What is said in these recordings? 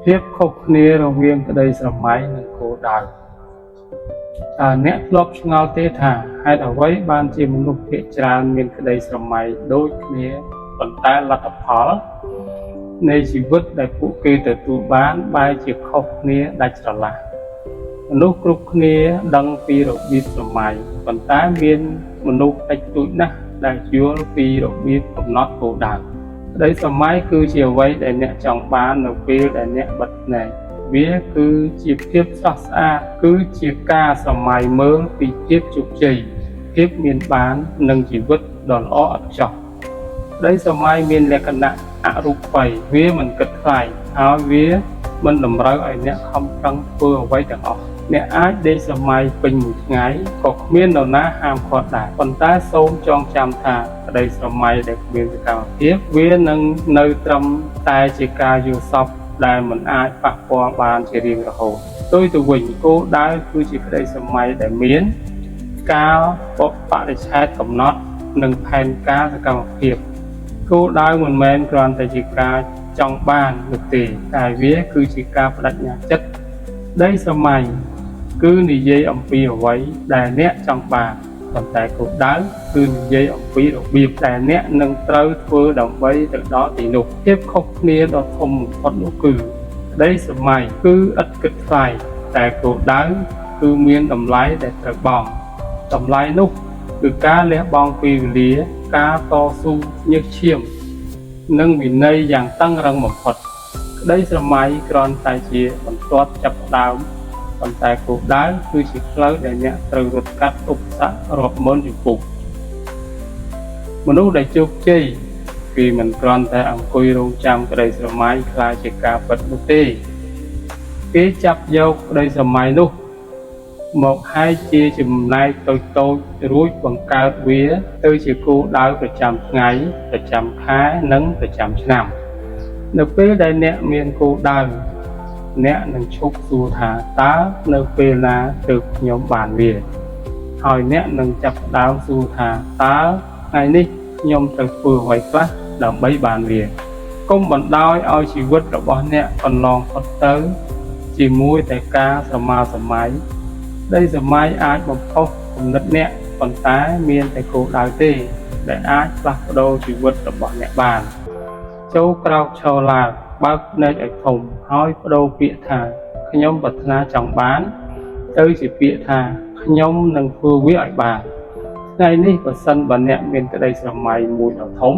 ភាពខុសគ្នារវាងក្តីស្រមៃនិងគោលដៅតើអ្នកធ្លាប់ឆ្ងល់ទេថាហេតុអ្វីបានជាមនុស្សភាគច្រើនមានក្តីស្រមៃដូចគ្នាប៉ុន្តែលទ្ធផលនៃជីវិតដែលពួកគេទទួលបានបែរជាខុសគ្នាដាច់ស្រឡះមនុស្សគ្រប់គ្នាដឹងពីរបៀបស្រមៃប៉ុន្តែមានមនុស្សតិចតួចណាស់ដែលយល់ពីរបៀបកំណត់គោលដៅ ក្តីស្រមៃគឺជាអ្វីដែលអ្នកចង់បាននៅពេលដែលអ្នកបិទភ្នែកវាគឺជាភាពស្រស់ស្អាតគឺជាការស្រមៃមើលពីភាពជោគជ័យភាពមានបាននិងជីវិតដ៏ល្អឥតខ្ចោះក្តីស្រមៃមានលក្ខណៈអរូបីវាមិនគិតថ្លៃហើយវាមិនតម្រូវឲ្យអ្នកខំប្រឹងធ្វើអ្វីទាំងអស់អ្នកអាចដេកស្រមៃពេញមួយថ្ងៃក៏គ្មាននរណាហាមឃាត់ដែរប៉ុន្តែសូមចងចាំថាក្តីស្រមៃដែលគ្មានសកម្មភាពវានឹងនៅត្រឹមតែជាការយល់សប្តិដែលមិនអាចប៉ះពាល់បានជារៀងរហូតផ្ទុយទៅវិញគោលដៅគឺជាក្តីស្រមៃដែលមានកាលបរិច្ឆេទកំណត់និងផែនការសកម្មភាពគោលដៅមិនមែនគ្រាន់តែជាការចង់បាននោះទេតែវាគឺជាការប្តេជ្ញាចិត្តក្តីស្រមៃគឺនិយាយអំពីអ្វីដែលអ្នកចង់បានប៉ុន្តែគោលដៅគឺនិយាយអំពីរបៀបដែលអ្នកនឹងត្រូវធ្វើដើម្បីទៅដល់ទីនោះភាពខុសគ្នាដ៏ធំបំផុតនោះគឺក្តីស្រមៃគឺឥតគិតថ្លៃតែគោលដៅគឺមានតម្លៃដែលត្រូវបង់តម្លៃនោះគឺការលះបង់ពេលវេលាការតស៊ូញើសឈាមនិងវិន័យយ៉ាងតឹងរឹងបំផុតក្តីស្រមៃគ្រាន់តែជាបន្ទាត់ចាប់ផ្ដើមប៉ុន្តែគោលដៅគឺជាផ្លូវដែលអ្នកត្រូវរត់កាត់ឧបសគ្គរាប់ម៉ឺនជំពូកមនុស្សដែលជោគជ័យគឺមិនគ្រាន់តែអង្គុយរងចាំក្តីស្រមៃក្លាយជាការពិតនោះទេគេចាប់យកក្តីស្រមៃនោះមកហែកជាចំណែកតូចៗរួចបង្កើតវាទៅជាគោលដៅប្រចាំថ្ងៃប្រចាំខែនិងប្រចាំឆ្នាំនៅពេលដែលអ្នកមានគោលដៅអ្នកនឹងឈប់សួរថាតើនៅពេលណាទើបខ្ញុំបានវាហើយអ្នកនឹងចាប់ផ្ដើមសួរថាតើថ្ងៃនេះខ្ញុំត្រូវធ្វើអ្វីខ្លះដើម្បីបានវាកុំបណ្ដោយឲ្យជីវិតរបស់អ្នកកន្លងផុតទៅជាមួយតែការស្រមើស្រមៃក្តីស្រមៃអាចបំផុសគំនិតអ្នកប៉ុន្តែមានតែគោលដៅទេដែលអាចផ្លាស់ប្ដូរជីវិតរបស់អ្នកបានចូលក្រោកឈរឡើងបើកភ្នែកឲ្យធំហើយប្ដូរពាក្យថាខ្ញុំប្រាថ្នាចង់បានទៅជាពាក្យថាខ្ញុំនឹងធ្វើវាឲ្យបានថ្ងៃនេះប្រសិនបើអ្នកមានក្តីស្រមៃមួយដ៏ធំ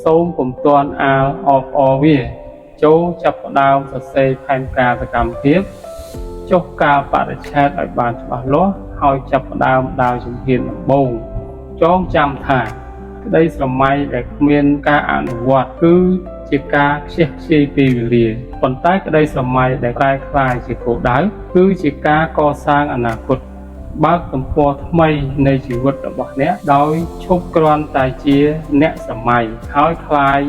សូមកុំទាន់អាលអបអរវាចូលចាប់ផ្ដើមសរសេរផែនការសកម្មភាពចុះកាលបរិច្ឆេទឲ្យបានច្បាស់លាស់ហើយចាប់ផ្ដើមដើរជំហានដំបូងចងចាំថាក្តីស្រមៃដែលគ្មានការអនុវត្តគឺជាការខ្ជះខ្ជាយពេលវេលាប៉ុន្តែក្តីស្រមៃដែលប្រែក្លាយជាគោលដៅគឺជាការកសាងអនាគតបើកទំព័រថ្មីនៃជីវិតរបស់អ្នកដោយឈប់គ្រាន់តែជាអ្នកស្រមៃហើយក្លាយ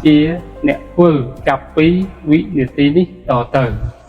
ជាអ្នកធ្វើចាប់ពីវិនាទីនេះតទៅ។